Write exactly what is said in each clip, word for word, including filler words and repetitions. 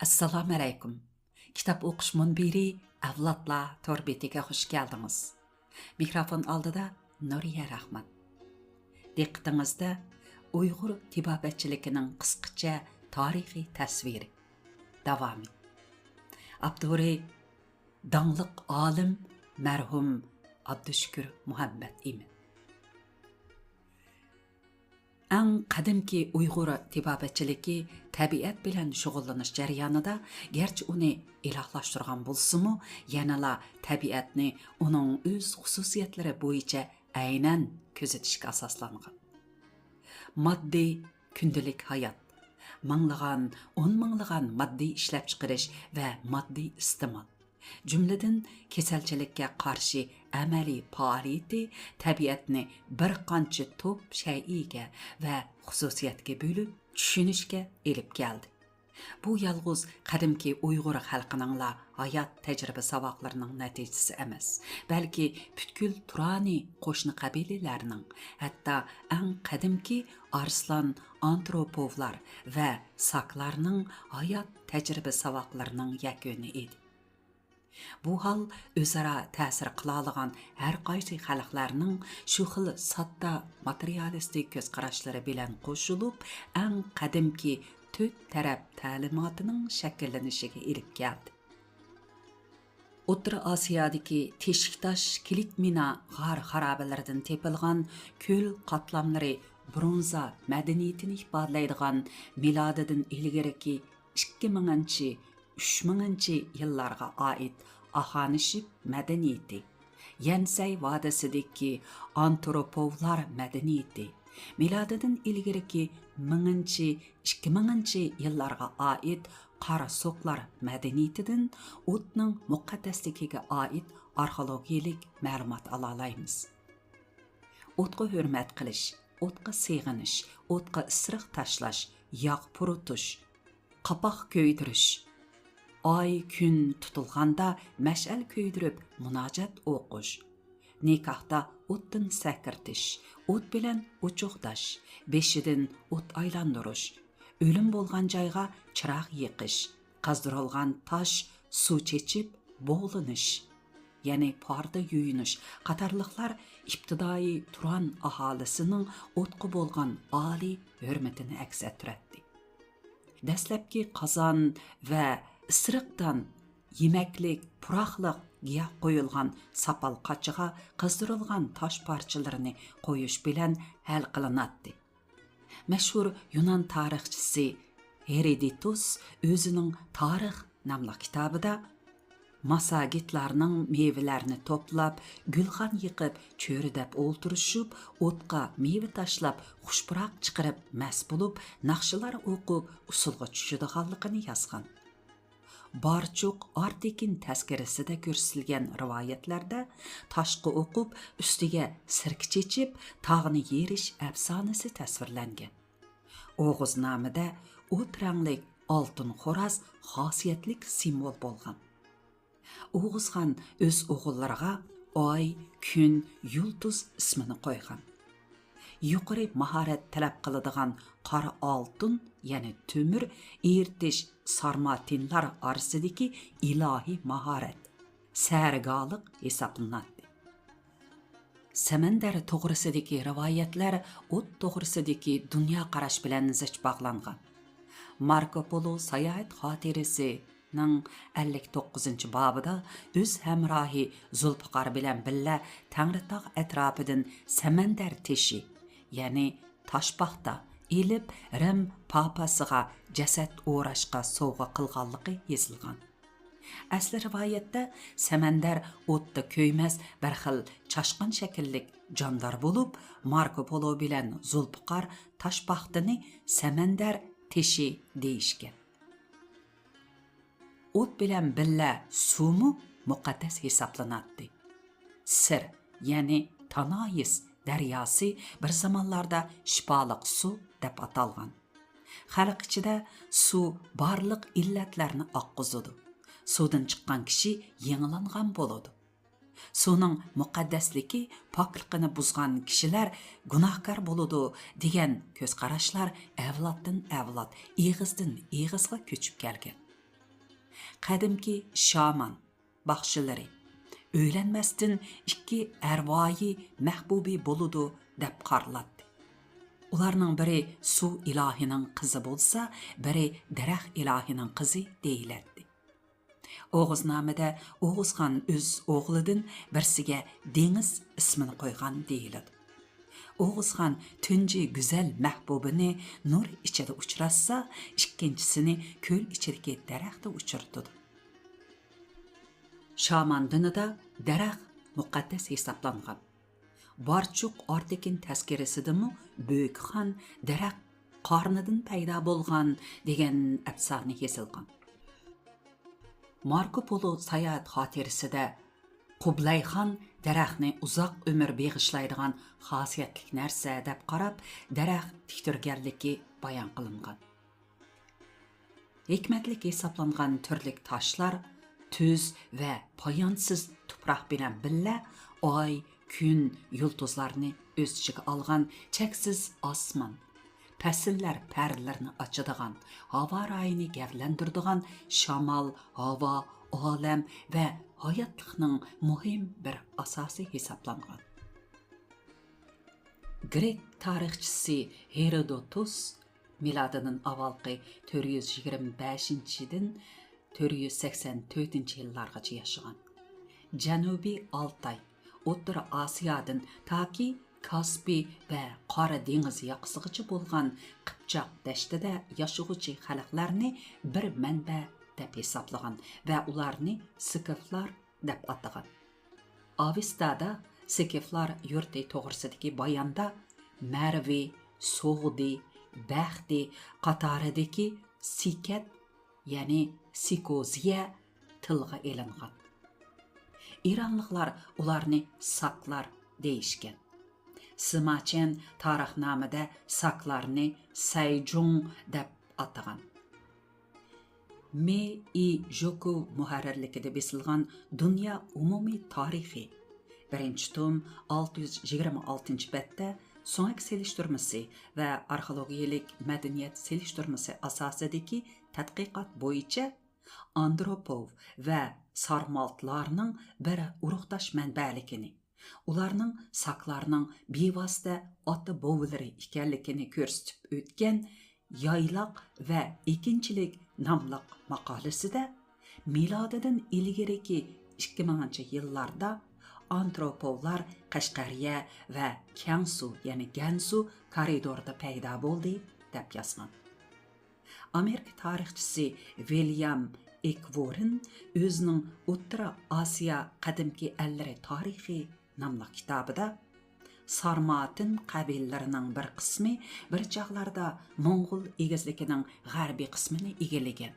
ئەسسالامۇئەلەيكۇم. كىتاب ئوقۇش مۇنبىرى ئەۋلادلار تور بېتىگە خۇش كەلدىڭىز. مىكروفون ئالدىدا نۇرىيە راخمان. دىققىتىڭىزدە ئۇيغۇر تېبابەتچىلىكىنىڭ قىسقىچە تارىخىي تەسۋىرى. داۋامى. ئاپتورى داڭلىق ئالىم مەرھۇم ئابدۇشۈكۈر مۇھەممەت ئىمىن. ئەڭ قەدىمكى ئۇيغۇر تېبابەتچىلىكى تەبىئەت بىلەن شۇغۇللىنىش جەريانىدا گەرچە ئۇنى ئىلاھلاشتۇرغان بولسىمۇ، يەنىلا تەبىئەتنى ئۇنىڭ ئۆز خۇسۇسىيەتلىرى بويىچە ئەينەن كۆزىتىشكە ئاساسلانغان. ماددىي كۈندىلىك ھايات، مىڭلىغان، ئون مىڭلىغان ماددىي ئىشلەپچىقىرىش ۋە ماددىي ئىستېمال، جۈملىدىن كېسەلچىلىككە قارشى ئەمەلىي پائالىيىتى تەبىئەتنى بىر قانچە توپ شەيئىگە ۋە خۇسۇسىيەتكە بۆلۈپ چۈشىنىشكە ئېلىپ كەلدى. بۇ يالغۇز قەدىمكى ئۇيغۇر خەلقىنىڭلا ھايات تەجرىبە ساۋاقلىرىنىڭ نەتىجىسى ئەمەس، بەلكى پۈتكۈل تۇرانى قوشنا قەبىلىلەرنىڭ، ھەتتا ئەڭ قەدىمكى ئارسلان ئانتروپوۋلار ۋە ساكلارنىڭ ھايات تەجرىبە ساۋاقلىرىنىڭ يەكۈنى ئىدى. بۇ ھال ئۆزئارا تەسىر قىلالىغان ھەر قايسى خەلقلەرنىڭ شۇ خىل ساددا ماتېرىيالىستىك كۆز قاراشلىرى بىلەن قوشۇلۇپ، ئەڭ قەدىمكى تۆت تەرەپ تەلىماتىنىڭ شەكىللىنىشىگە ئېلىپ كەلدى. ئوتتۇرا ئاسىيادىكى تېشىك تاش، كىلىك مىنا غار خارابىلىرىدىن تېپىلغان كۆل قاتلاملىرى برونزا مەدەنىيىتىنى ئىپادىلەيدىغان مىلادىدىن ئىلگىرىكى ئىككى مىڭىنچى، ئۈچ مىڭىنچى يىللارغا ئائىت ئاخانىشىپ مەدەنىيىتى، يەنسەي ۋادىسىدىكى ئانتروپوۋلار مەدەنىيىتى، مىلادىدىن ئىلگىرىكى مىڭىنچى، ئىككى مىڭىنچى يىللارغا ئائىت قارا سوقلار مەدەنىيىتىدىن ئوتنىڭ مۇقەددەسلىكىگە ئائىت ئارخېئولوگىيەلىك مەلۇمات ئالالايمىز. ئوتقا ھۆرمەت قىلىش، ئوتقا سېغىنىش، ئوتقا ئىسرىق تاشلاش، ياغ پۇرىتىش، قاپاق كۆيدۈرۈش، ئاي، كۈن تۇتۇلغاندا مەشئەل كۆيدۈرۈپ مۇناجات ئوقۇش، نىكاھتا ئوتتىن سەكرىتىش، ئوت بىلەن ئوچۇق داش، بېشىدىن ئوت ئايلاندۇرۇش، ئۆلۈم بولغان جايغا چىراغ يېقىش، قازدۇرۇلغان تاش، سۇ چېچىپ بوغلىنىش، يەنى پاردا يۇيۇنۇش قاتارلىقلار ئىپتىدائىي تۇران ئاھالىسىنىڭ ئوتقا بولغان ئالىي ھۆرمىتىنى ئەكس ئەتتۈرەتتى. دەسلەپكى قازان ۋە ئىسرىقتان يېمەكلىك، پۇراقلىق گىياھ قويۇلغان ساپال قاچىغا قىزدۇرۇلغان تاش پارچىلىرىنى قويۇش بىلەن ھەل قىلىناتتى. مەشھۇر يۇنان تارىخچىسى ھېرودوتۇس ئۆزىنىڭ تارىخ ناملىق كىتابىدا، ماسساگېتلارنىڭ مېۋىلەرنى توپلاپ، گۈلخان يېقىپ، چۆرىدەپ ئولتۇرۇشۇپ، ئوتقا مېۋە تاشلاپ، خۇش پۇراق چىقىرىپ، مەست بولۇپ، ناخشىلار ئوقۇپ، ئۇسسۇلغا چۈشىدىغانلىقىنى يازغان. بارچۇق ئارتېكىن تەزكىرىسىدە كۆرسىتىلگەن رىۋايەتلەردە تاشقا ئوقۇپ، ئۈستىگە سىركە چېچىپ، تاغنى يېرىش ئەپسانىسى تەسۋىرلەنگەن. ئوغۇزنامىدە ئوت رەڭلىك ئالتۇن خوراز خاسىيەتلىك سىمۋول بولغان. ئوغۇزخان ئۆز ئوغۇللىرىغا ئاي، كۈن، يۇلتۇز ئىسمىنى قويغان. يۇقىرى ماھارەت تەلەپ قىلىدىغان قارا ئالتۇن، يەنى تۆمۈر ئېرىتىش سارماتىنلار ئارىسىدىكى ئىلاھىي ماھارەت، سەرىگالىق ھېسابلىناتتى. سەمەندەر توغرىسىدىكى رىۋايەتلەر ئوت توغرىسىدىكى دۇنيا قاراش بىلەن زىچ باغلانغان. ماركو پولو ساياھەت خاتىرىسىنىڭ ئەللىك توققۇزىنچى بابىدا ئۆز ھەمراھى زۇلپىقار بىلەن بىللە تەڭرىتاغ ئەتراپىدىن سەمەندەر تېشى، يەنى تاشپاختا ئېلىپ، رىم پاپاسىغا جەسەت ئوراشقا سوۋغا قىلغانلىقى يېزىلغان. ئەسلى رىۋايەتتە سەمەندەر ئوتتا كۆيمەس بىر خىل چاشقان شەكىللىك جاندار بولۇپ، ماركو پولو بىلەن زۇلپىقار تاشپاختىنى سەمەندەر تېشى دېيىشكەن. ئوت بىلەن بىللە سۇمۇ مۇقەددەس ھېسابلىناتتى. سىر، يەنى تانايىس دەرياسى بىر زامانلاردا شىپالىق سۇ دەپ ئاتالغان. خەلق ئىچىدە سۇ بارلىق ئىللەتلەرنى ئاققۇزىدۇ. سۇدىن چىققان كىشى يېڭىلانغان بولىدۇ. سۇنىڭ مۇقەددەسلىكى، پاكلىقىنى بۇزغان كىشىلەر گۇناھكار بولىدۇ، دېگەن كۆز قاراشلار ئەۋلادتىن ئەۋلاد، ئېغىزدىن ئېغىزغا كۆچۈپ كەلگەن. قەدىمكى شامان باخشىلىرى ئۆيلەنمەستىن ئىككى ئەرۋايى مەھبۇبى بولىدۇ دەپ قارىلاتتى. ئۇلارنىڭ بىرى سۇ ئىلاھىنىڭ قىزى بولسا، بىرى دەرەخ ئىلاھىنىڭ قىزى دېيىلەتتى. ئوغۇزنامىدە ئوغۇزخان ئۆز ئوغلىدىن بىرسىگە دېڭىز ئىسمىنى قويغان دېيىلىدۇ. ئوغۇزخان تۇنجى گۈزەل مەھبۇبىنى نۇر ئىچىدە ئۇچراتسا، ئىككىنچىسىنى كۆل ئىچىدىكى دەرەختە ئۇچرىتىدۇ. شامان دىنىدا دەرەخ مۇقەددەس ھېسابلانغان. بارچۇق ئارتېكىن تەزكىرىسىدىمۇ بۆكخان دەرەخ قارنىدىن پەيدا بولغان دېگەن ئەپسانە يېزىلغان. ماركو پولو ساياھەت خاتىرىسىدە قۇبلەيخان دەرەخنى ئۇزاق ئۆمۈر بېغىشلايدىغان خاسىيەتلىك نەرسە دەپ قاراپ، دەرەخ تىكتۈرگەنلىكى بايان قىلىنغان. ھېكمەتلىك ھېسابلانغان تۈرلۈك تاشلار تۈز ۋە پايانسىز تۇپراق بىلەن بىللە ئاي، كۈن، يۇلتۇزلارنى ئۆز ئىچىگە ئالغان چەكسىز ئاسمان، پەسىللەر پەردىلىرىنى ئاچىدىغان، ھاۋا رايىنى گەۋدىلەندۈرىدىغان شامال، ھاۋا، ئالەم ۋە ھاياتلىقنىڭ مۇھىم بىر ئاساسى ھېسابلانغان. گرېك تارىخچىسى ھېرودوتۇس مىلادىدىن ئاۋۋالقى تۆت يۈز يىگىرمە بەشىنچىدىن تۆت يۈز سەكسەن تۆتىنچى يىللارغىچە ياشىغان. جەنۇبىي ئالتاي، ئوتتۇرا ئاسىيادىن تاكى كاسپىي ۋە قارا دېڭىز ياقىسىغىچە بولغان قىپچاق دەشتىدە ياشىغۇچى خەلقلەرنى بىر مەنبە دەپ ھېسابلىغان ۋە ئۇلارنى سكىفلار دەپ ئاتىغان. ئاۋېستادا سكىفلار يۇرتى توغرىسىدىكى باياندا مەرۋى، سوغدى، بەختى قاتارىدىكى سىكەت، يەنى سىكوزىيە تىلغا ئېلىنغان. ئىرانلىقلار ئۇلارنى ساكلار دېيىشكەن. سىماچيەن تارىخنامىدە ساكلارنى سەيجۇڭ دەپ ئاتىغان. مې ئىجوكۇ مۇھەررىرلىكىدە بېسىلغان دۇنيا ئومۇمىي تارىخى بىرىنچى توم ئالتە يۈز يىگىرمە ئالتىنچى بەتتە سۆڭەك سېلىشتۇرمىسى ۋە ئارخېئولوگىيەلىك مەدەنىيەت سېلىشتۇرمىسى ئاساسىدىكى تەتقىقات بويىچە ئاندروپوۋ ۋە سارمالتلارنىڭ بىر ئۇرۇقداش مەنبەلىكىنى، ئۇلارنىڭ ساكلارنىڭ بىۋاسىتە ئاتا-بوۋىلىرى ئىكەنلىكىنى كۆرسىتىپ ئۆتكەن يايلاق ۋە ئېكىنچىلىك ناملىق ماقالىسىدە، مىلادىدىن ئىلگىرىكى ئىككى مىڭىنچى يىللاردا ئانتروپوللار قەشقەرىيە ۋە كياڭسۇ، يەنى گەنسۇ كارىدورىدا پەيدا بولدى، دەپ يازغان. ئامېرىكا تارىخچىسى ۋىليام ئېكۋورن ئۆزىنىڭ ئوتتۇرا ئاسىيا قەدىمكى ئەللىرى تارىخى ناملىق كىتابىدا، سارماتىن قەبىلىلىرىنىڭ بىر قىسمى بىر چاغلاردا موڭغۇل ئېگىزلىكىنىڭ غەربىي قىسمىنى ئىگىلىگەن.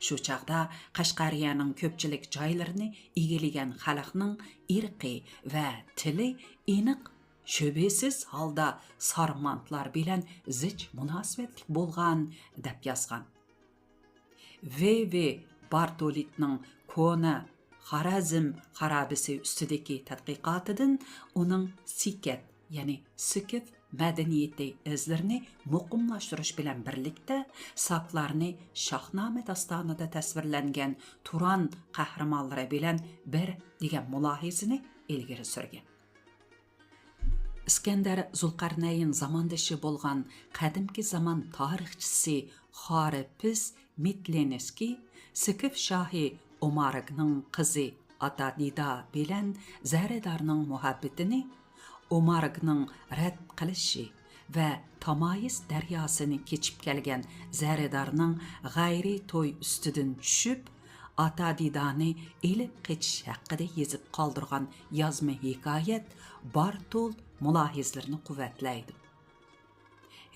شۇ چاغدا قەشقەرىيەنىڭ كۆپچىلىك جايلىرىنى ئىگىلىگەن خەلقنىڭ ئىرقى ۋە تىلى ئېنىق، شۈبھىسىز ھالدا سارمانتلار بىلەن زىچ مۇناسىۋەتلىك بولغان، دەپ يازغان. ۋ ۋ بارتولىتنىڭ كونا خارەزم خارابىسى ئۈستىدىكى تەتقىقاتىدىن ئۇنىڭ سىكەت، يەنى سىكىف مەدەنىيىتى ئىزلىرىنى مۇقىملاشتۇرۇش بىلەن بىرلىكتە، ساكلارنى شاھنامە داستانىدا تەسۋىرلەنگەن تۇران قەھرىمانلىرى بىلەن بىر دېگەن مۇلاھىزىنى ئىلگىرى سۈرگەن. ئىسكەندەر زۇلقەرنەين زاماندىشى بولغان قەدىمكى زامان تارىخچىسى خارپىس مىتلېنسكىي سىكىف شاھى ئومارگنىڭ قىزى ئاتادىدا بىلەن زەرىدارنىڭ مۇھەببىتىنى، ئومارگنىڭ رەت قىلىشى ۋە تامايىس دەرياسىنى كېچىپ كەلگەن زەرىدارنىڭ غەيرىي توي ئۈستىدىن چۈشۈپ، ئاتادىدانى ئېلىپ قېچىش ھەققىدە يېزىپ قالدۇرغان يازما ھېكايەت بارتول مۇلاھىزىلىرىنى قۇۋۋەتلەيدۇ.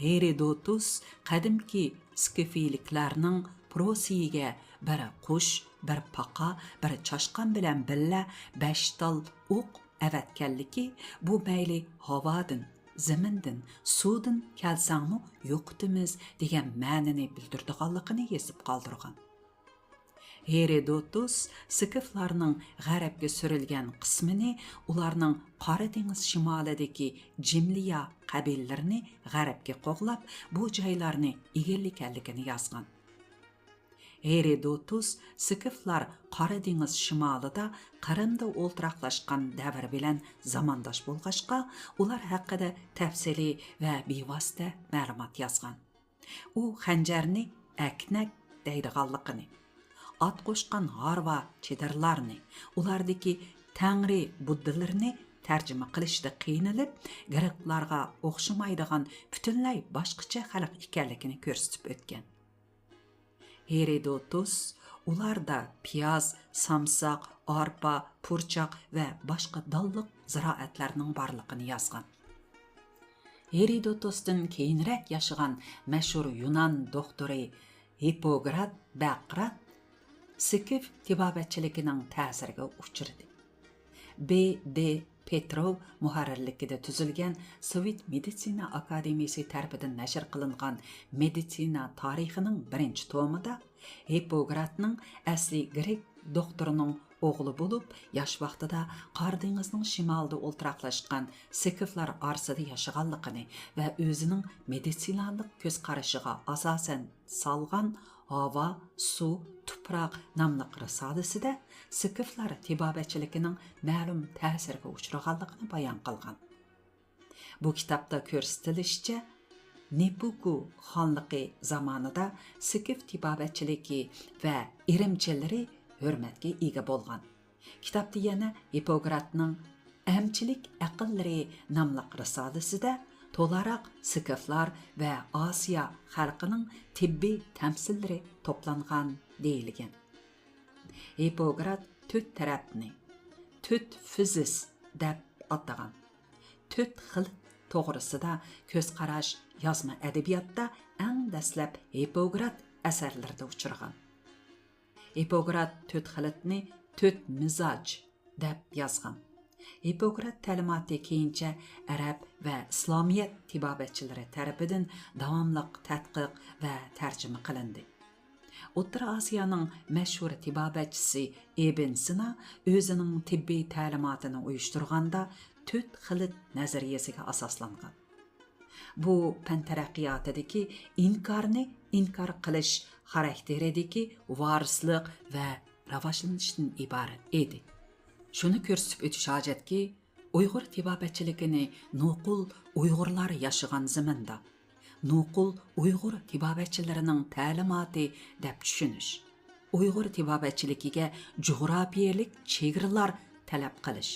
ھېرودوتۇس قەدىمكى سكىفىيلىكلارنىڭ پروسىيىگە بىر قۇش، بىر پاقا، بىر چاشقان بىلەن بىللە بەش تال ئوق ئەۋەتكەنلىكى، بۇ مەيلى ھاۋادىن، زېمىندىن، سۇدىن كەلسەڭمۇ يوقىتىمىز دېگەن مەنىنى بىلدۈرىدىغانلىقىنى يېزىپ قالدۇرغان. ھېرودوتۇس سكىفلارنىڭ غەربكە سۈرۈلگەن قىسمىنى ئۇلارنىڭ قارا دېڭىز شىمالىدىكى جىملىيا قەبىلىلىرىنى غەربكە قوغلاپ، بۇ جايلارنى ئىگىلىگەنلىكىنى يازغان. ھېرودوتۇس سىكىفلار قارا دېڭىز شىمالىدا قىرىمدا ئولتۇراقلاشقان دەۋر بىلەن زامانداش بولغاچقا، ئۇلار ھەققىدە تەپسىلىي ۋە بىۋاسىتە مەلۇمات يازغان. ئۇ خەنجەرنى ئەكنەك دەيدىغانلىقىنى، ئات قوشقان ھارۋا چېدىرلارنى، ئۇلاردىكى تەڭرى بۇددىلىرىنى تەرجىمە قىلىشتا قىينىلىپ، گرېكلارغا ئوخشىمايدىغان پۈتۈنلەي باشقىچە خەلق ئىكەنلىكىنى كۆرسىتىپ ئۆتكەن. ھېرودوتۇس ئۇلاردا پىياز، سامساق، ئارپا، پۇرچاق ۋە باشقا دانلىق زىرائەتلەرنىڭ بارلىقىنى يازغان. ھېرودوتۇستىن كېيىنرەك ياشىغان مەشھۇر يۇنان دوختۇرى ھىپپوگرات بەقرات سىكىف تېبابەتچىلىكىنىڭ تەسىرىگە ئۇچرىدى. ب د پېتروۋ مۇھەررىرلىكىدە تۈزۈلگەن سوۋېت مېدىتسىنا ئاكادېمىيىسى تەرىپىدىن نەشر قىلىنغان مېدىتسىنا تارىخىنىڭ بىرىنچى تومىدا ھىپپوگراتنىڭ ئەسلى گرېك دوختۇرىنىڭ ئوغلى بولۇپ، ياش ۋاقتىدا قارا دېڭىزنىڭ شىمالىدا ئولتۇراقلاشقان سىكىفلار ئارىسىدا ياشىغانلىقىنى ۋە ئۆزىنىڭ مېدىتسىنالىق كۆز قارىشىغا ئاساسەن سالغان ھاۋا، سۇ، تۇپراق ناملىق رىسالىسىدە سىكىفلار تېبابەتچىلىكىنىڭ مەلۇم تەسىرگە ئۇچرىغانلىقىنى بايان قىلغان. بۇ كىتابتا كۆرسىتىلىشىچە، نېپۇكۇ خانلىقى زامانىدا سىكىف تېبابەتچىلىكى ۋە ئىرىمچىلىرى ھۆرمەتكە ئىگە بولغان. كىتابتا يەنە ھىپپوگراتنىڭ ئەمچىلىك ئەقىللىرى ناملىق رىسالىسىدە تولاراق سىكىفلار ۋە ئاسىيا خەلقىنىڭ تېببىي تەمسىللىرى توپلانغان دېيىلگەن. ھىپپوگرات تۆت تەرەپنى تۆت فىزىس دەپ ئاتىغان. تۆت خىل توغرىسىدا كۆز قاراش يازما ئەدەبىياتتا ئەڭ دەسلەپ ھىپپوگرات ئەسەرلىرىدە ئۇچرىغان. ھىپپوگرات تۆت خىلىتنى تۆت مىزاج دەپ يازغان. ھىپپوگرات تەلىماتى كېيىنچە ئەرەب ۋە ئىسلامىيەت تېبابەتچىلىرى تەرىپىدىن داۋاملىق تەتقىق ۋە تەرجىمە قىلىندى. ئوتتۇرا ئاسىيانىڭ مەشھۇر تېبابەتچىسى ئىبن سىنا ئۆزىنىڭ تېببىي تەلىماتىنى ئۇيۇشتۇرغاندا تۆت خىلىت نەزەرىيەسىگە ئاساسلانغان. بۇ پەن تەرەققىياتىدىكى ئىنكارنى ئىنكار قىلىش خاراكتېرىدىكى ۋارىسلىق ۋە راۋاجلىنىشتىن ئىبارەت ئىدى. شۇنى كۆرسىتىپ ئۆتۈش ھاجەتكى، ئۇيغۇر تېبابەتچىلىكىنى نوقۇل ئۇيغۇرلار ياشىغان زېمىندا، نوقۇل ئۇيغۇر تېبابەتچىلىرىنىڭ تەلىماتى دەپ چۈشىنىش، ئۇيغۇر تېبابەتچىلىكىگە جۇغراپىيەلىك چېگرىلار تەلەپ قىلىش،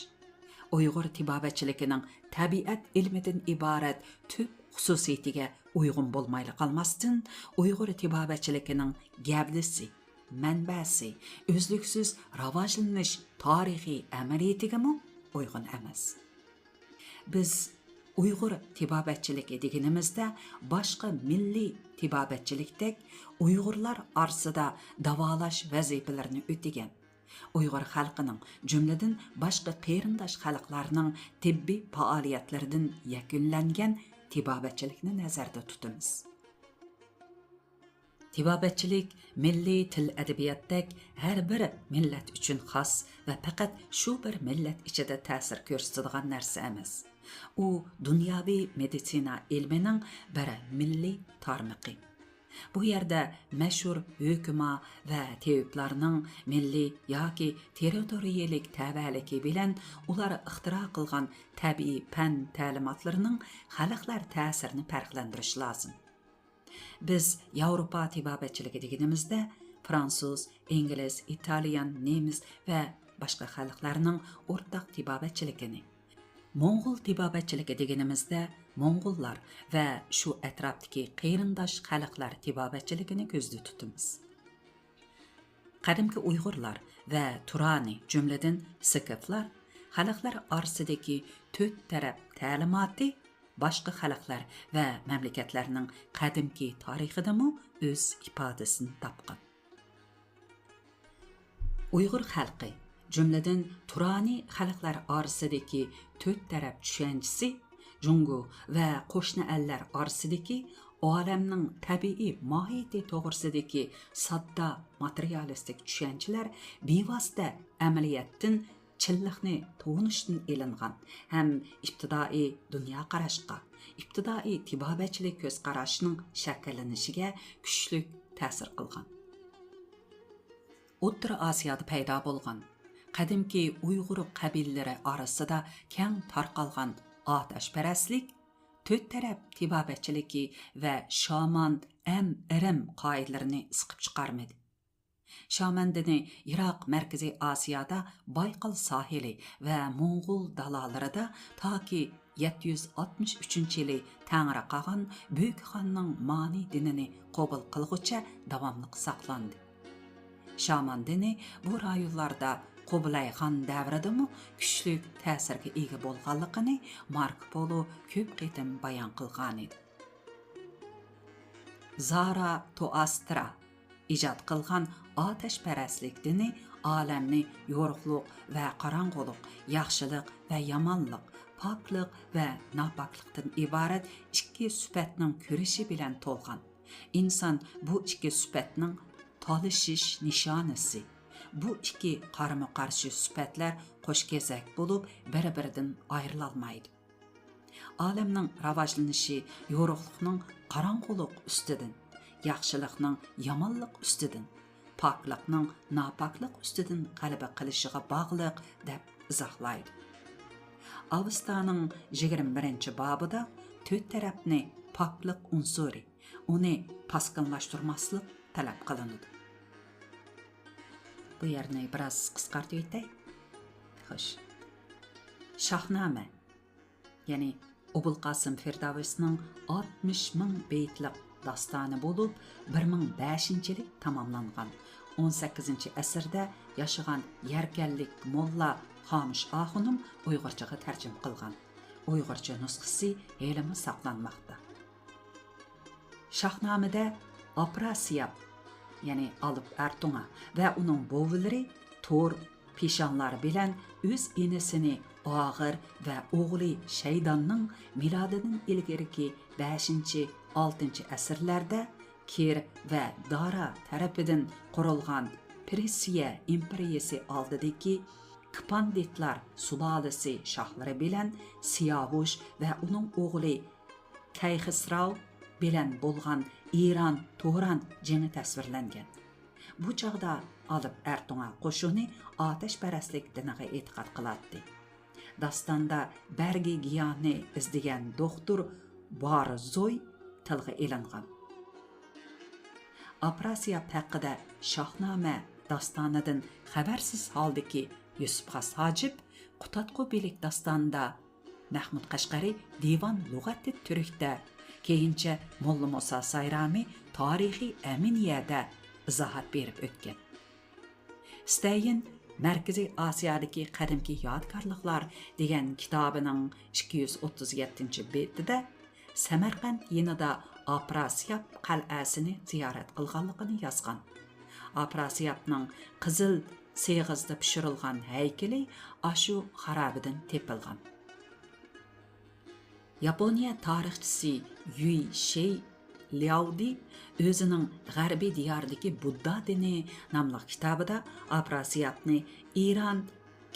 ئۇيغۇر تېبابەتچىلىكىنىڭ تەبىئەت ئىلمىدىن ئىبارەت تۈپ خۇسۇسىيىتىگە ئۇيغۇن بولمايلا قالماستىن، ئۇيغۇر تېبابەتچىلىكىنىڭ گەۋدىسى، مەنبەسى، ئۈزلۈكسىز راۋاجلىنىش تارىخىي ئەمەلىيىتىگىمۇ ئۇيغۇن ئەمەس. بىز ئۇيغۇر تېبابەتچىلىكى دېگىنىمىزدە باشقا مىللىي تېبابەتچىلىكتەك ئۇيغۇرلار ئارىسىدا داۋالاش ۋەزىپىلىرىنى ئۆتىگەن، ئۇيغۇر خەلقىنىڭ، جۈملىدىن باشقا قېرىنداش خەلقلەرنىڭ تېببىي پائالىيەتلىرىدىن يەكۈنلەنگەن تېبابەتچىلىكنى نەزەردە تۇتىمىز. تېبابەتچىلىك مىللىي تىل-ئەدەبىياتتەك ھەر بىر مىللەت ئۈچۈن خاس ۋە پەقەت شۇ بىر مىللەت ئىچىدە تەسىر كۆرسىتىدىغان نەرسە ئەمەس. ئۇ دۇنياۋى مېدىتسىنا ئىلمىنىڭ بىر مىللىي تارمىقى. بۇ يەردە مەشھۇر ھۆكۈما ۋە تېۋىپلارنىڭ مىللىي ياكى تېررىتورىيەلىك تەۋەلىكى بىلەن ئۇلار ئىختىرا قىلغان تەبىئىي پەن تەلىماتلىرىنىڭ خەلقلەر تەسىرىنى پەرقلەندۈرۈش لازىم. بىز ياۋروپا تېبابەتچىلىكى دېگىنىمىزدە، فرانسۇز، ئىنگلىز، ئىتالىيان، نېمىس ۋە باشقا خەلقلەرنىڭ ئورتاق تېبابەتچىلىكىنى، موڭغۇل تېبابەتچىلىكى دېگىنىمىزدە، موڭغۇللار ۋە شۇ ئەتراپتىكى قېرىنداش خەلقلەر تېبابەتچىلىكىنى كۆزدە تۇتىمىز. قەدىمكى ئۇيغۇرلار ۋە تۇرانى، جۈملىدىن سىكىفلار، خەلقلەر ئارىسىدىكى تۆت تەرەپ تەلىماتى باشقا خەلقلەر ۋە مەملىكەتلەرنىڭ قەدىمكى تارىخىدىمۇ ئۆز ئىپادىسىنى تاپقان. ئۇيغۇر خەلقى، جۈملىدىن تۇرانى خەلقلەر ئارىسىدىكى تۆت تەرەپ چۈشەنچىسى جۇڭگو ۋە قوشنا ئەللەر ئارىسىدىكى ئالەمنىڭ تەبىئىي ماھىيىتى توغرىسىدىكى ساددا ماتېرىيالىستىك چۈشەنچىلەر بىۋاسىتە ئەمەلىيەتتىن چىنلىقنى تونۇشتىن ئېلىنغان ھەم ئىپتىدائىي دۇنيا قاراشقا، ئىپتىدائىي تېبابەتچىلىك كۆز قاراشنىڭ شەكىللىنىشىگە كۈچلۈك تەسىر قىلغان. ئوتتۇرا ئاسىيادا پەيدا بولغان، قەدىمكى ئۇيغۇر قەبىلىلىرى ئارىسىدا كەڭ تارقالغان ئاتەشپەرەسلىك تۆت تەرەپ تېبابەتچىلىكى ۋە شامان ئەم ئىرىم قائىدىلىرىنى سىقىپ چىقارمىدى. شامان دىنى يىراق مەركىزىي ئاسىيادا بايقال ساھىلى ۋە موڭغۇل دالالىرىدا تاكى يەتتە يۈز ئاتمىش ئۈچىنچى يىلى تەڭرى قاغان بۆكخاننىڭ مانى دىنىنى قوبۇل قىلغۇچە داۋاملىق ساقلاندى. شامان دىنى بۇ رايونلاردا قۇبلەي خان دەۋرىدىمۇ كۈچلۈك تەسىرگە ئىگە بولغانلىقىنى ماركو پولو كۆپ قېتىم بايان قىلغانىدى. زاراتۇئاسترا ئىجاد قىلغان ئاتەشپەرەسلىك دىنى ئالەمنى يورۇقلۇق ۋە قاراڭغۇلۇق، ياخشىلىق ۋە يامانلىق، پاكلىق ۋە ناپاكلىقتىن ئىبارەت ئىككى سۈپەتنىڭ كۈرىشى بىلەن تولغان. ئىنسان بۇ ئىككى سۈپەتنىڭ تالىشىش نىشانىسى. بۇ ئىككى قارىمۇ قارشى سۈپەتلەر قوش كېزەك بولۇپ، بىر-بىرىدىن ئايرىلالمايدۇ. ئالەمنىڭ راۋاجلىنىشى يورۇقلۇقنىڭ قاراڭغۇلۇق ئۈستىدىن، ياخشىلىقنىڭ يامانلىق ئۈستىدىن، پاكلىقنىڭ ناپاكلىق ئۈستىدىن غەلىبە قىلىشىغا باغلىق، دەپ ئىزاھلايدۇ. ئاۋېستانىڭ يىگىرمە بىرىنچى بابىدا تۆت تەرەپنى پاكلىق ئۇنسۇرى، ئۇنى پاسكىنلاشتۇرماسلىق تەلەپ قىلىنىدۇ. بۇ يەرنى بىراز قىسقارتىۋېتەي. خوش. شاھنامە، يەنى ئوبۇلقاسىم فىردەۋسنىڭ ئاتمىش مىڭ بېيىتلىق داستانى بولۇپ، بىر مىڭ بەشىنچى يىلى تاماملانغان. ئون سەككىزىنچى ئەسىردە ياشىغان يەركەنلىك موللا خامۇش ئاخۇنۇم ئۇيغۇرچىغا تەرجىمە قىلغان. ئۇيغۇرچە نۇسخىسى ھېلىمۇ ساقلانماقتا. شاھنامىدە ئاپراسىياپ، يەنى ئالىپ ئەرتۇڭا ۋە ئۇنىڭ بوۋىلىرى تور پىشانلار بىلەن ئۆز ئىنىسىنى ئاغىر ۋە ئوغلى شەيداننىڭ مىلادىدىن ئىلگىرىكى بەشىنچى، ئالتىنچى ئەسىرلەردە كىر ۋە دارا تەرىپىدىن قۇرۇلغان پېرسىيە ئىمپېرىيىسى ئالدىدىكى كپاندىتلار سۇلالىسى شاھلىرى بىلەن سىياۋۇش ۋە ئۇنىڭ ئوغلى كەيخسراۋ بىلەن بولغان ئىران تۇران جېڭى تەسۋىرلەنگەن. بۇ چاغدا ئالىپ ئەرتۇڭا قوشۇنى ئاتەشپەرەسلىك دىنىغا ئېتىقاد قىلاتتى. داستاندا بەرگى گىياھنى ئىزدىگەن دوختۇر بارزوي تىلغا ئېلىنغان. ئاپراسىياپ ھەققىدە شاھنامە داستانىدىن خەۋەرسىز ھالدىكى يۈسۈپ خاس ھاجىپ قۇتادغۇ بىلىك داستانىدا، مەھمۇد قەشقەرى دىۋان لۇغەتى تۈركتە، كېيىنچە موللا مۇسا سايرامى تارىخى ئەمىنىيەدە ئىزاھات بېرىپ ئۆتكەن. ستەين مەركىزىي ئاسىيادىكى قەدىمكى يادىكارلىقلار دېگەن كىتابىنىڭ ئىككى يۈز ئوتتۇز يەتتىنچى بېتىدە سەمەرقەنت يېنىدا ئاپراسىياپ قەلئەسىنى زىيارەت قىلغانلىقىنى يازغان. ئاپراسىياپنىڭ قىزىل سېغىزدا پىشۇرۇلغان ھەيكىلى ئاشۇ خارابىدىن تېپىلغان. ياپونىيە تارىخچىسى يۈي شېي لياۋدى ئۆزىنىڭ غەربىي دىياردىكى بۇددا دىنى ناملىق كىتابىدا ئاپراسىياپنى ئىران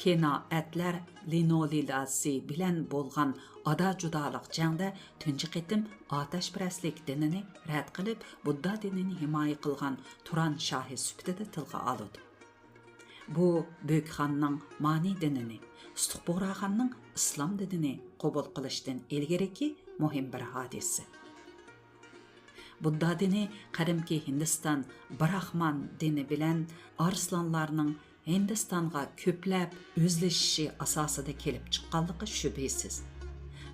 كېنائەتلەر لىنولىلاسى بىلەن بولغان ئادا-جۇدالىق جەڭدە تۇنجى قېتىم ئاتەشپەرەسلىك دىنىنى رەت قىلىپ، بۇددا دىنىنى ھىمايە قىلغان تۇران شاھى سۈپىتىدە تىلغا ئالىدۇ. بۇ بۆكخاننىڭ مانى دىنىنى، ئۇستۇخبۇغراخاننىڭ ئىسلام دىنىنى قوبۇل قىلىشتىن ئىلگىرىكى مۇھىم بىر ھادىسە. بۇددا دىنى قەدىمكى ھىندىستان براخمان دىنى بىلەن ئارسلانلارنىڭ ھىندىستانغا كۆپلەپ ئۆزلىشىشى ئاساسىدا كېلىپ چىققانلىقى شۈبھىسىز.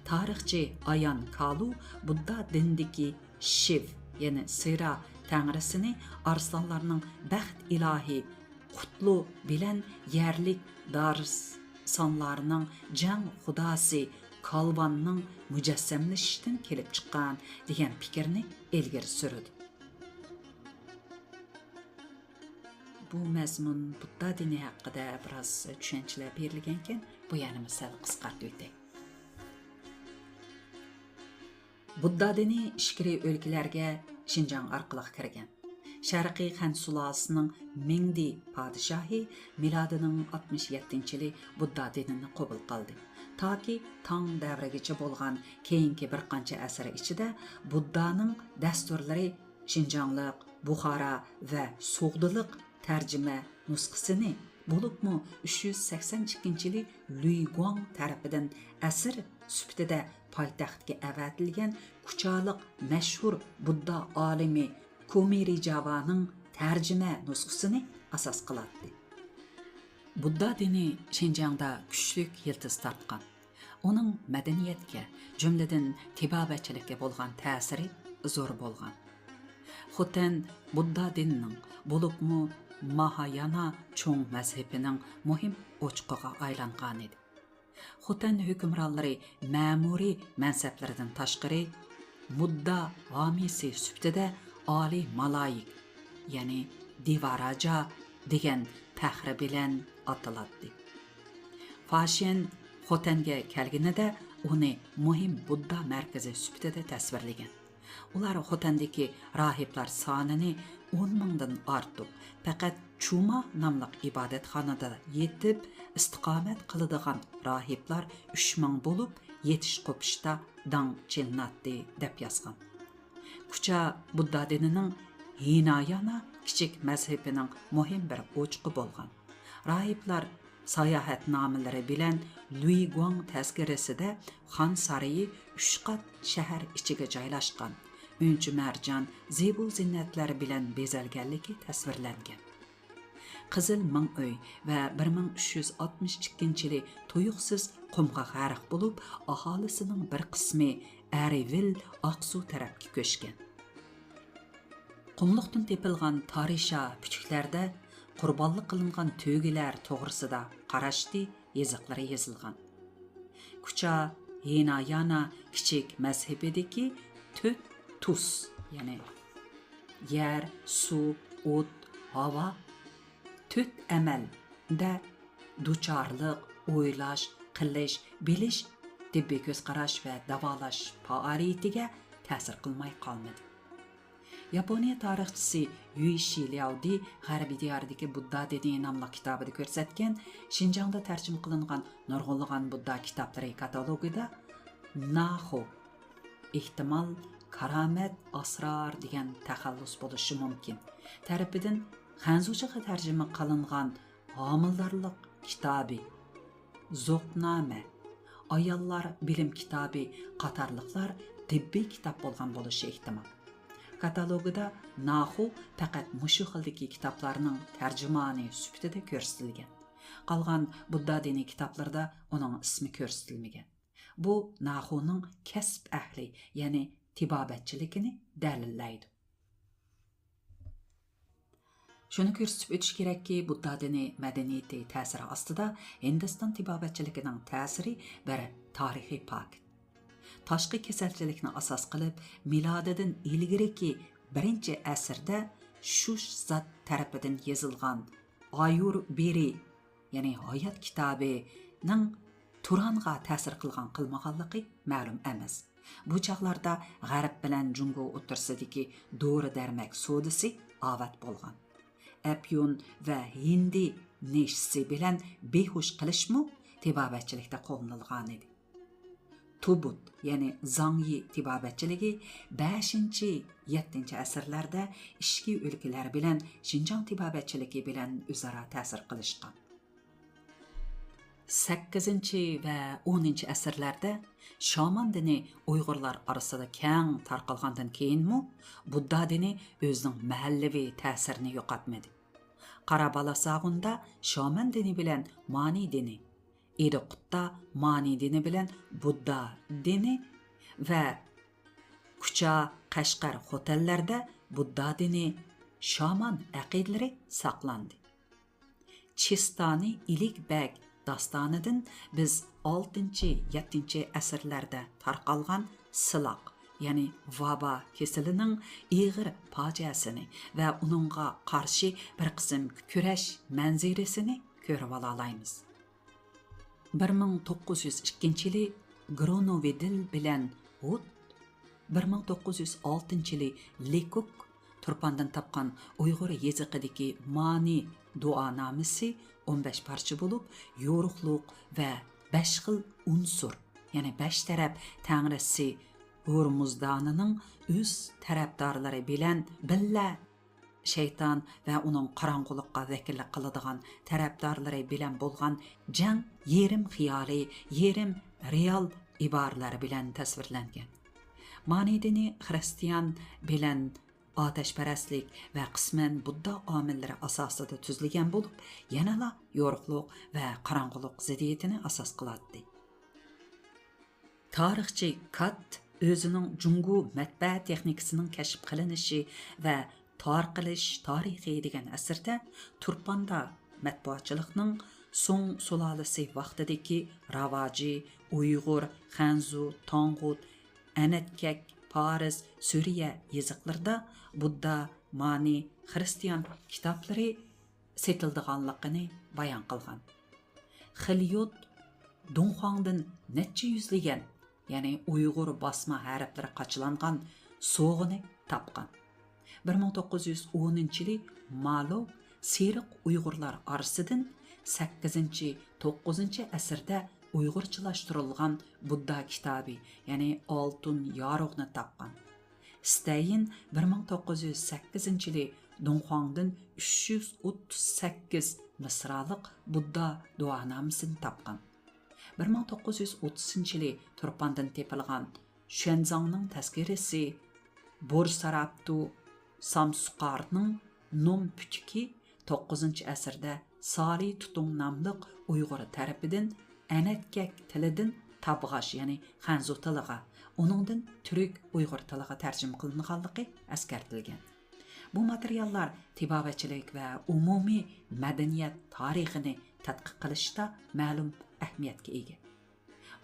تارىخچى ئايان كالۇ بۇددا دىنىدىكى شىۋ، يەنى سىرا تەڭرىسىنى ئارسلانلارنىڭ بەخت ئىلاھى قۇتلۇ بىلەن يەرلىك دارسانلارنىڭ جەڭ خۇداسى كالۋاننىڭ مۇجەسسەملىشىشىدىن كېلىپ چىققان دېگەن پىكىرنى ئىلگىرى سۈرىدۇ. بۇ مەزمۇن بۇددا دىنى ھەققىدە بىراز چۈشەنچىلەر بېرىلگەنكەن، بۇ يەرنىمۇ سەل قىسقارتىۋېتەي. بۇددا دىنى ئىچكىرى ئۆلكىلەرگە شىنجاڭ ئارقىلىق كىرگەن. شەرقىي خەن سۇلالىسىنىڭ مىڭدى پادىشاھى مىلادىنىڭ ئاتمىش يەتتىنچى يىلى بۇددا دىنىنى قوبۇل قىلدى. تاكى تاڭ دەۋرىگىچە بولغان كېيىنكى بىر قانچە ئەسىر ئىچىدە بۇددانىڭ دەستۇرلىرى شىنجاڭلىق، بۇخارا ۋە سوغدىلىق تەرجىمە نۇسخىسىنى، بولۇپمۇ ئۈچ يۈز سەكسەن ئىككىنچى يىلى لۈي گۇاڭ تەرىپىدىن ئەسىر سۈپىتىدە پايتەختكە ئەۋەتىلگەن كۇچالىق مەشھۇر بۇددا ئالىمى كومىرىجاۋانىڭ تەرجىمە نۇسخىسىنى ئاساس قىلاتتى. بۇددا دىنى شىنجاڭدا كۈچلۈك يىلتىز تارتقان. ئۇنىڭ مەدەنىيەتكە، جۈملىدىن تېبابەتچىلىككە بولغان تەسىرى زور بولغان. خوتەن بۇددا دىنىنىڭ، بولۇپمۇ ماھايانا چوڭ مەزھىپىنىڭ مۇھىم ئوچىقىغا ئايلانغانىدى. خوتەن ھۆكۈمرانلىرى مەمۇرىي مەنسەپلىرىدىن تاشقىرى، بۇددا ھامىيسى سۈپىتىدە ئالىي مالايىك، يەنى دىۋاراجا دېگەن پەخرى بىلەن ئاتىلاتتى. فاشيەن خوتەنگە كەلگىنىدە ئۇنى مۇھىم بۇددا مەركىزى سۈپىتىدە تەسۋىرلىگەن. ئۇلار خوتەندىكى راھىبلار سانىنى ئون مىڭدىن ئارتۇق، پەقەت چۇما ناملىق ئىبادەتخانىدا يېتىپ ئىستىقامەت قىلىدىغان راھىبلار ئۈچ مىڭ بولۇپ، يېتىش قوپۇشتا داڭ چېلىناتتى، دەپ يازغان. كۇچا بۇددا دىنىنىڭ ھىنايانا كىچىك مەزھىپىنىڭ مۇھىم بىر ئوچىقى بولغان. راھىبلار ساياھەتنامىلىرى بىلەن لۈيگۇاڭ تەزكىرىسىدە خان سارىيى ئۈچ قات شەھەر ئىچىگە جايلاشقان، ئۈنچە مەرجان، زىبۇ زىننەتلەر بىلەن بېزەلگەنلىكى تەسۋىرلەنگەن. قىزىل مىڭ ئۆي ۋە بىر مىڭ ئۈچ يۈز ئاتمىش ئىككىنچى يىلى تۇيۇقسىز قۇمغا غەرق بولۇپ، ئاھالىسىنىڭ بىر قىسمى ئەرىۋىل، ئاقسۇ تەرەپكە كۆچكەن. قۇملۇقتىن تېپىلغان تارىشا پۈتۈكلەردە قۇربانلىق قىلىنغان تۆگىلەر توغرىسىدا قاراشتى يېزىقلىرى يېزىلغان. كۇچا ھىنايانا كىچىك مەزھىپىدىكى تۆت تۇس، يەنى يەر، سۇ، ئوت، ھاۋا، تۆت ئەمەلدە دۇچارلىق، ئويلاش، قىلىش، بىلىش، تېببىي كۆز قاراش ۋە داۋالاش پائالىيىتىگە تەسىر قىلماي قالمىدى. ياپونىيە تارىخچىسى يۈي شىلياۋدى غەربىي دىياردىكى بۇددا دىنى ناملىق كىتابىدا كۆرسەتكەن، شىنجاڭدا تەرجىمە قىلىنغان نۇرغۇنلىغان بۇددا كىتابلىرى كاتالوگىدا ناخۇ، ئېھتىمال، كارامەت، ئاسرار دېگەن تەخەللۇس بولۇشى مۇمكىن، تەرىپىدىن خەنزۇچىغا تەرجىمە قىلىنغان ھامىلىدارلىق كىتابى، زوقنامە، ئاياللار بىلىم كىتابى قاتارلىقلار تېببىي كىتاب بولغان بولۇشى ئېھتىمال. كاتالوگىدا ناخۇ پەقەت مۇشۇ خىلدىكى كىتابلارنىڭ تەرجىمانى سۈپىتىدە كۆرسىتىلگەن. قالغان بۇددا دىنىي كىتابلىرىدا ئۇنىڭ ئىسمى كۆرسىتىلمىگەن. بۇ ناخۇنىڭ كەسىپ ئەھلى، يەنى تېبابەتچىلىكىنى دەلىللەيدۇ. شۇنى كۆرسىتىپ ئۆتۈش كېرەككى، بۇددا دىنى مەدەنىيىتى تەسىرى ئاستىدا ھىندىستان تېبابەتچىلىكىنىڭ تەسىرى بىر تارىخىي پاكىت. تاشقى كېسەلچىلىكنى ئاساس قىلىپ، مىلادىدىن ئىلگىرىكى بىرىنچى ئەسىردە شۇش زات تەرىپىدىن يېزىلغان ئايۇر بېرى، يەنى ھايات كىتابىنىڭ تۇرانغا تەسىر قىلغان قىلمىغانلىقى مەلۇم ئەمەس. بۇ چاغلاردا غەرب بىلەن جۇڭگو ئوتتۇرىسىدىكى دورا-دەرمەك سودىسى ئاۋات بولغان. ئەپيۈن ۋە ھىندى نېشىسى بىلەن بىھۇش قىلىشمۇ تېبابەتچىلىكتە قوللىنىلغانىدى. تۇبۇت، يەنى زاڭيى تېبابەتچىلىكى بەشىنچى، يەتتىنچى ئەسىرلەردە ئىچكى ئۆلكىلەر بىلەن شىنجاڭ تېبابەتچىلىكى بىلەن ئۆزئارا تەسىر قىلىشقان. سەككىزىنچى ۋە ئونىنچى ئەسىرلەردە شامان دىنى ئۇيغۇرلار ئارىسىدا كەڭ تارقالغاندىن كېيىنمۇ، بۇددا دىنى ئۆزىنىڭ مەھەللىۋى تەسىرىنى يوقاتمىدى. قارا بالاساغۇندا شامان دىنى بىلەن مانى دىنى، ئىدىقۇتتا مانى دىنى بىلەن بۇددا دىنى ۋە كۇچا، قەشقەر، خوتەنلەردە بۇددا دىنى، شامان ئەقىدىلىرى ساقلاندى. چىستانى ئىلىك بەگ داستانىدىن بىز ئالتىنچى، يەتتىنچى ئەسىرلەردە تارقالغان سىلاق، يەنى ۋابا كېسىلىنىڭ ئېغىر پاجىئەسىنى ۋە ئۇنىڭغا قارشى بىر قىسىم كۈرەش مەنزىرىسىنى كۆرۈۋالالايمىز. بىر مىڭ توققۇز يۈز ئىككىنچى يىلى گرونوۋىدىل بىلەن ھۇت، بىر مىڭ توققۇز يۈز ئالتىنچى يىلى لېكوك تۇرپاندىن تاپقان ئۇيغۇر يېزىقىدىكى مانى دۇئانامىسى ئون بەش پارچە بولۇپ، يورۇقلۇق ۋە بەش خىل ئۇنسۇر، يەنى بەش تەرەپ تەڭرىسى ھورمۇزدانىنىڭ ئۆز تەرەپدارلىرى بىلەن بىللە شەيتان ۋە ئۇنىڭ قاراڭغۇلۇققا ۋەكىللىك قىلىدىغان تەرەپدارلىرى بىلەن بولغان جەڭ يېرىم خىيالىي، يېرىم رېئال ئىبارىلەر بىلەن تەسۋىرلەنگەن. مانى دىنى خىرىستىيان بىلەن ئاتەشپەرەسلىك ۋە قىسمەن بۇددا ئامىللىرى ئاساسىدا تۈزۈلگەن بولۇپ، يەنىلا يورۇقلۇق ۋە قاراڭغۇلۇق زىددىيىتىنى ئاساس قىلاتتى. تارىخچى كات ئۆزىنىڭ جۇڭگو مەتبەئە تېخنىكىسىنىڭ كەشىپ قىلىنىشى ۋە تارقىلىش تارىخى دېگەن ئەسىرىدە تۇرپاندا مەتبۇئاتچىلىقنىڭ سۇڭ سۇلالىسى ۋاقتىدىكى راۋاجى، ئۇيغۇر، خەنزۇ، تاڭغۇت، ئەنەتكەك، پارس، سۈرىيە يېزىقلىرىدا بۇددا، مانى، خىرىستىيان كىتابلىرى سېتىلىدىغانلىقىنى بايان قىلغان. خېليوت دۇڭخۇاڭدىن نەچچە يۈزلىگەن، يەنى ئۇيغۇر باسما ھەرپلىرى قاچىلانغان سوغىنى تاپقان. بىر مىڭ توققۇز يۈز ئونىنچى يىلى مالو سېرىق ئۇيغۇرلار ئارىسىدىن سەككىزىنچى، توققۇزىنچى ئەسىردە ئۇيغۇرچىلاشتۇرۇلغان بۇددا كىتابى، يەنى ئالتۇن يارۇغنى تاپقان. ستەين بىر مىڭ توققۇز يۈز سەككىزىنچى يىلى دۇڭخۇاڭدىن ئۈچ يۈز ئوتتۇز سەككىز مىسرالىق بۇددا دۇئانامىسىنى تاپقان. بىر مىڭ توققۇز يۈز ئوتتۇزىنچى يىلى تۇرپاندىن تېپىلغان شۈەنزاڭنىڭ تەزكىرىسى، بورسارابدۇ سامسۇقارنىڭ نوم پۈتۈكى توققۇزىنچى ئەسىردە سالى تۇتۇڭ ناملىق ئۇيغۇر تەرىپىدىن ئەنەتكەك تىلىدىن تابغاش، يەنى خەنزۇ تىلىغا، ئۇنىڭدىن تۈرك ئۇيغۇر تىلىغا تەرجىمە قىلىنغانلىقى ئەسكەرتىلگەن. بۇ ماتېرىياللار تېبابەتچىلىك ۋە ئومۇمىي مەدەنىيەت تارىخىنى تەتقىق قىلىشتا مەلۇم ئەھمىيەتكە ئىگە.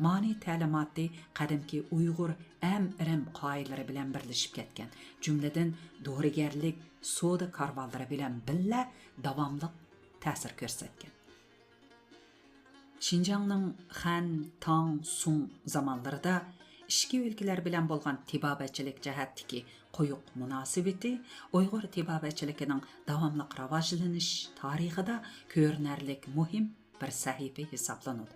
مانى تەلىماتى قەدىمكى ئۇيغۇر ئەم ئىرىم قائىدىلىرى بىلەن بىرلىشىپ كەتكەن، جۈملىدىن دورىگەرلىك، سودا كارۋانلىرى بىلەن بىللە داۋاملىق تەسىر كۆرسەتكەن. شىنجاڭنىڭ خەن، تاڭ، سۇڭ زامانلىرىدا ئىچكى ئۆلكىلەر بىلەن بولغان تېبابەتچىلىك جەھەتتىكى قويۇق مۇناسىۋىتى ئۇيغۇر تېبابەتچىلىكىنىڭ داۋاملىق راۋاجلىنىش تارىخىدا كۆرۈنەرلىك مۇھىم بىر سەھىپە ھېسابلىنىدۇ.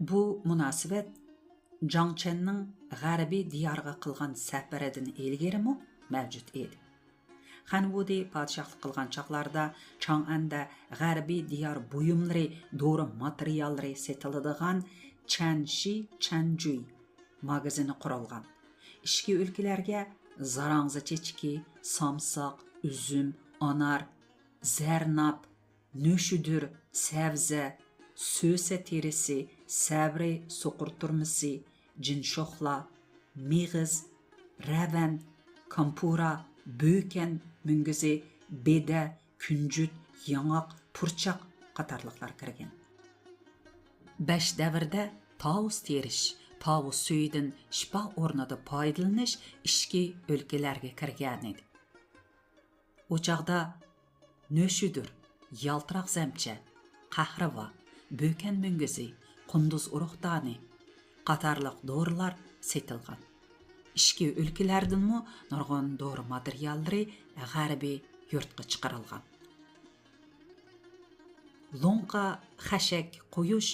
بۇ مۇناسىۋەت جاڭ چيەننىڭ غەربىي دىيارغا قىلغان سەپىرىدىن ئىلگىرىمۇ مەۋجۇت ئىدى. خەن ۋۇدى پادىشاھلىق قىلغان چاغلاردا چاڭئەندە غەربىي دىيار بۇيۇملىرى، دورا ماتېرىياللىرى سېتىلىدىغان چيەنشى چيەنجۈي ماگىزىنى قۇرۇلغان. ئىچكى ئۆلكىلەرگە زاراڭزا چېچىكى، سامساق، ئۈزۈم، ئانار، زەرناپ، نۆشىدۈر، سەۋزە، سۆسە تېرىسى، سەۋرى سوقۇرتۇرمىسى، جىنشوخلا، مېغىز، رەۋەن، كامپۇرا، بۆكەن مۈڭگۈزى، بېدە، كۈنجۈت، ياڭاق، پۇرچاق قاتارلىقلار كىرگەن. بەش دەۋردە تاۋۇز تېرىش، تاۋۇز سۈيىدىن شىپا ئورنىدا پايدىلىنىش ئىچكى ئۆلكىلەرگە كىرگەنىدى. ئۇ چاغدا نۆشىدۈر، يالتىراق زەمچە، قەھرىۋا، بۆكەن مۈڭگۈزى، قۇندۇز ئۇرۇق دانى قاتارلىق دورىلار سېتىلغان. ئىچكى ئۆلكىلەردىنمۇ نۇرغۇن دورا ماتېرىياللىرى غەربىي يۇرتقا چىقىرىلغان. لوڭقا خەشەك قويۇش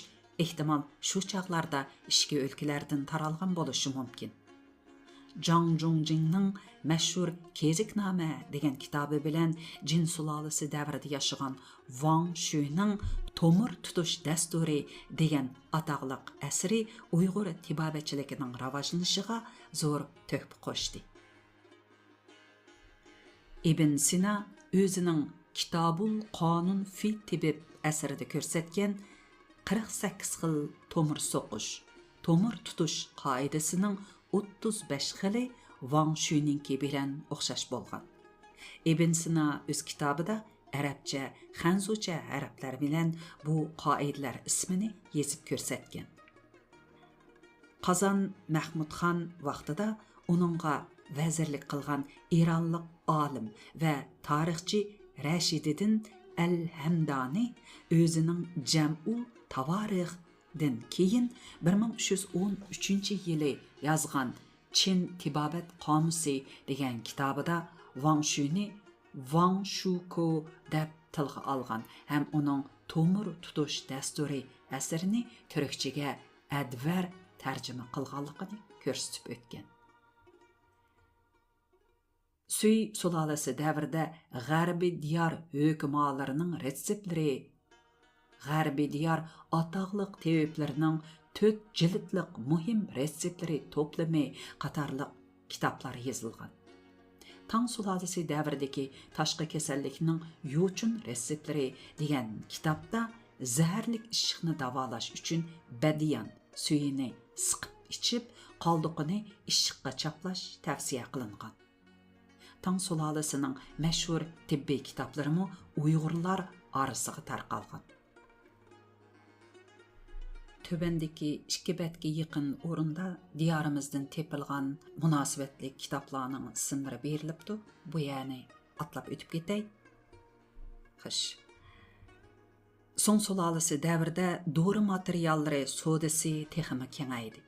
ئېھتىمال شۇ چاغلاردا ئىچكى ئۆلكىلەردىن تارالغان بولۇشى مۇمكىن. جاڭ جۇڭجىڭنىڭ مەشھۇر كېزىكنامە دېگەن كىتابى بىلەن جىن سۇلالىسى دەۋرىدە ياشىغان ۋاڭ شۈنىڭ تومۇر تۇتۇش دەستۇرى دېگەن ئاتاقلىق ئەسىرى ئۇيغۇر تېبابەتچىلىكىنىڭ راۋاجلىنىشىغا زور تۆھپە قوشتى. ئىبن سىنا ئۆزىنىڭ كىتابۇل قانۇن فى تىبىب ئەسىرىدە كۆرسەتكەن قىرىق سەككىز خىل تومۇر سوقۇش، تومۇر تۇتۇش قائىدىسىنىڭ ئوتتۇز بەش خىلى ۋاڭ شۈنىڭكى بىلەن ئوخشاش بولغان. ئىبن سىنا ئۆز كىتابىدا ئەرەبچە، خەنزۇچە ھەرپلەر بىلەن بۇ قائىدىلەر ئىسمىنى يېزىپ كۆرسەتكەن. قازان مەخمۇت خان ۋاقتىدا ئۇنىڭغا ۋەزىرلىك قىلغان ئىرانلىق ئالىم ۋە تارىخچى رەشىدىدىن ئەل ھەمدانى ئۆزىنىڭ جەمئۇ تاۋارىخدىن كېيىن بىر مىڭ ئۈچ يۈز ئون ئۈچىنچى يىلى يازغان چىن تېبابەت قامۇسى دېگەن كىتابىدا ۋاڭ شۈنى ۋاڭ شۇكو دەپ تىلغا ئالغان ھەم ئۇنىڭ تومۇر تۇتۇش دەستۇرى ئەسىرىنى تۈركچىگە ئەدۋەر تەرجىمە قىلغانلىقىنى كۆرسىتىپ ئۆتكەن. سۈي سۇلالىسى دەۋرىدە غەربىي دىيار ھۆكۈمالىرىنىڭ رېتسېپلىرى، غەربىي دىيار ئاتاقلىق تېۋىپلىرىنىڭ تۆت جىلىتلىق مۇھىم رېتسېپلىرى توپلىمى قاتارلىق كىتابلار يېزىلغان. تاڭ سۇلالىسى دەۋرىدىكى تاشقى كېسەللىكنىڭ يوچۇن رېتسېپلىرى دېگەن كىتابتا زەھەرلىك ئىششىقنى داۋالاش ئۈچۈن بەدىيان سۈيىنى سىقىپ ئىچىپ، قالدۇقىنى ئىششىققا چاپلاش تەۋسىيە قىلىنغان. تاڭ سۇلالىسىنىڭ مەشھۇر تېببىي كىتابلىرىمۇ ئۇيغۇرلار ئارىسىغا تارقالغان. تۆۋەندىكى ئىككى بەتكە يېقىن ئورۇندا دىيارىمىزدىن تېپىلغان مۇناسىۋەتلىك كىتابلارنىڭ ئىسىملىرى بېرىلىپتۇ. بۇ يەرنى ئاتلاپ ئۆتۈپ كېتەي. خوش. سۇڭ سۇلالىسى دەۋرىدە دورا ماتېرىياللىرى سودىسى تېخىمۇ كېڭەيدى.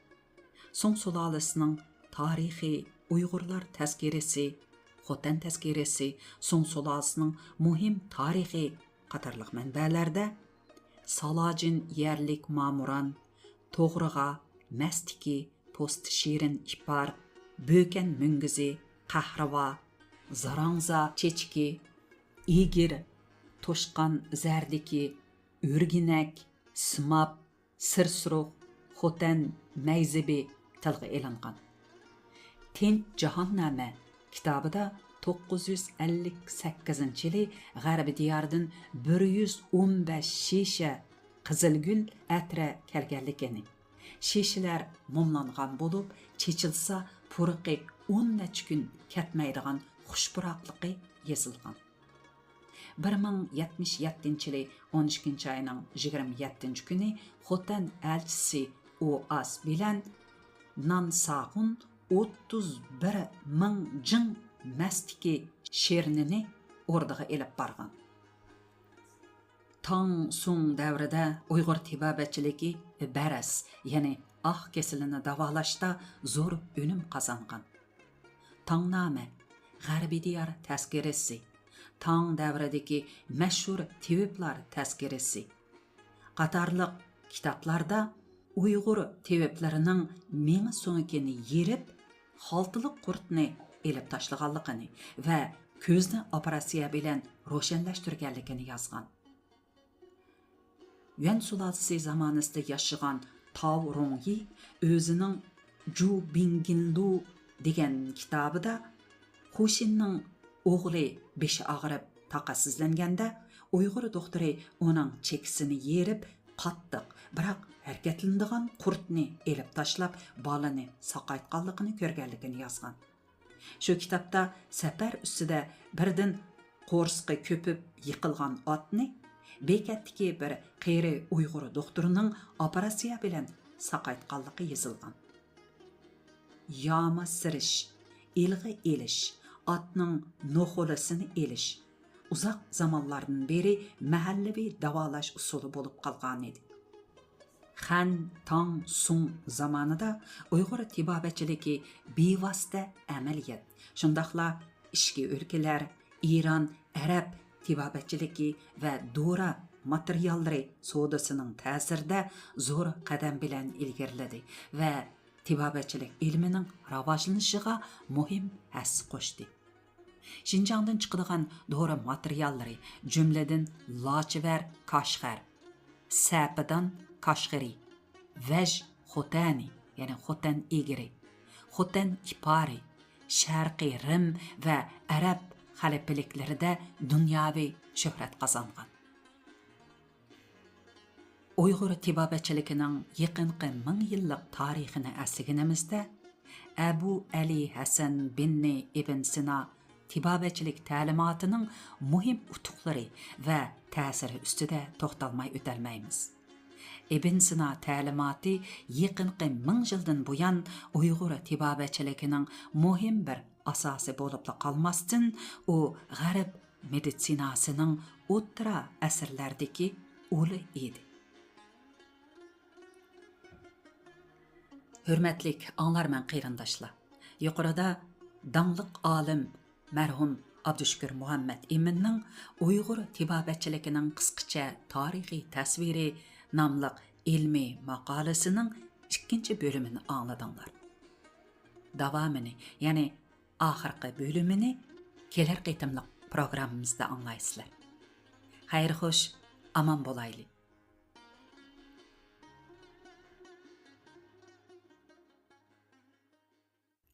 سۇڭ سۇلالىسىنىڭ تارىخى، ئۇيغۇرلار تەزكىرىسى، خوتەن تەزكىرىسى، سۇڭ سۇلالىسىنىڭ مۇھىم تارىخى قاتارلىق مەنبەلەردە سالاجىن يەرلىك مامۇران، توغرىغا، مەستىكى، پوستى شېرىن ئىپار، بۆكەن مۈڭگۈزى، قەھرىۋا، زاراڭزا چېچىكى، ئىگىر، توشقان زەردىكى، ئۆرگىنەك، سىماب، سىرسۇرۇق، خوتەن مەيزىبى تىلغا ئېلىنغان. تىنچ جاھاننامە كىتابىدا توققۇز يۈز ئەللىك سەككىزىنچى يىلى غەربىي دىياردىن بىر يۈز ئون بەش شىشە قىزىلگۈل ئەترە كەلگەنلىكىنى، شىشىلەر مۇملانغان بولۇپ، چېچىلسا پۇرىقى ئون نەچچە كۈن كەتمەيدىغان خۇش پۇراقلىقى يېزىلغان. بىر مىڭ يەتمىش يەتتىنچى يىلى ئون ئىككىنچى ئاينىڭ يىگىرمە يەتتىنچى كۈنى خوتەن ئەلچىسى ئۇئاس بىلەن نان ساغۇن ئوتتۇز بىر مىڭ جىڭ مەستىكى شىرنىنى ئوردىغا ئېلىپ بارغان. تاڭ سۇڭ دەۋرىدە ئۇيغۇر تېبابەتچىلىكى بەرەس، يەنى ئاق كېسىلىنى داۋالاشتا زور ئۈنۈم قازانغان. تاڭنامە، غەربىي دىيار تەزكىرىسى، تاڭ دەۋرىدىكى مەشھۇر تېۋىپلار تەزكىرىسى قاتارلىق كىتابلاردا ئۇيغۇر تېۋىپلىرىنىڭ مېڭە سۆڭىكىنى يېرىپ، خالتىلىق قۇرتنى ئېلىپ تاشلىغانلىقىنى ۋە كۆزنى ئوپېراتسىيە بىلەن روشەنلەشتۈرگەنلىكىنى يازغان. يۈەن سۇلالىسى زامانىسىدا ياشىغان تاۋ رۇڭيى ئۆزىنىڭ جۇ بىڭگىنلۇ دېگەن كىتابىدا، خۇشىننىڭ ئوغلى بېشى ئاغرىپ تاقەتسىزلەنگەندە، ئۇيغۇر دوختۇرى ئۇنىڭ چېكىسىنى يېرىپ، قاتتىق، بىراق ھەرىكەتلىنىدىغان قۇرتنى ئېلىپ تاشلاپ، بالىنى ساقايتقانلىقىنى كۆرگەنلىكىنى يازغان. شۇ كىتابتا سەپەر ئۈستىدە بىردىن قورسىقى كۆپۈپ يىقىلغان ئاتنى بېكەتتىكى بىر قېرى ئۇيغۇر دوختۇرىنىڭ ئوپېراتسىيە بىلەن ساقايتقانلىقى يېزىلغان. ياما سىرىش، ئىلغا ئېلىش، ئاتنىڭ نوخۇلىسىنى ئېلىش ئۇزاق زامانلاردىن بېرى مەھەللىۋى داۋالاش ئۇسۇلى بولۇپ قالغانىدى. خەن، تاڭ، سۇڭ زامانىدا ئۇيغۇر تېبابەتچىلىكى بىۋاسىتە ئەمەلىيەت، شۇنداقلا ئىچكى ئۆلكىلەر، ئىران، ئەرەب تېبابەتچىلىكى ۋە دورا ماتېرىياللىرى سودىسىنىڭ تەسىرىدە زور قەدەم بىلەن ئىلگىرىلىدى ۋە تېبابەتچىلىك ئىلمىنىڭ راۋاجلىنىشىغا مۇھىم ھەسسە قوشتى. شىنجاڭدىن چىقىدىغان دورا ماتېرىياللىرى، جۈملىدىن لاچىۋەر كاشغەر، سەپىدان كاشغىرى، ۋەج خوتەنى، يەنى خوتەن ئېگىرى، خوتەن ئىپارى، شەرقىي رىم ۋە ئەرەب خەلىپىلىكلىرىدە دۇنياۋى شۆھرەت قازانغان. ئۇيغۇر تېبابەتچىلىكىنىڭ يېقىنقى مىڭ يىللىق تارىخىنى ئەسلىگىنىمىزدە، ئەبۇ ئەلى ھەسەن بىننى ئىبن سىنا تېبابەتچىلىك تەلىماتىنىڭ مۇھىم ئۇتۇقلىرى ۋە تەسىرى ئۈستىدە توختالماي ئۆتەلمەيمىز. ئىبن سىنا تەلىماتى يېقىنقى مىڭ يىلدىن بۇيان ئۇيغۇر تېبابەتچىلىكىنىڭ مۇھىم بىر ئاساسى بولۇپلا قالماستىن، ئۇ غەرب مېدىتسىناسىنىڭ ئوتتۇرا ئەسىرلەردىكى ئۇلى ئىدى. ھۆرمەتلىك ئاڭلارمەن قېرىنداشلار، يۇقىرىدا داڭلىق ئالىم مەرھۇم ئابدۇشۈكۈر مۇھەممەت ئىمىننىڭ ئۇيغۇر تېبابەتچىلىكىنىڭ قىسقىچە تارىخىي تەسۋىرى ناملىق ئىلمىي ماقالىسىنىڭ ئىككىنچى بۆلۈمىنى ئاڭلىدىڭلار. داۋامىنى، يەنى ئاخىرقى بۆلۈمىنى كېلەر قېتىملىق پروگراممىمىزدا ئاڭلايسىلەر. خەير خوش، ئامان بولايلى.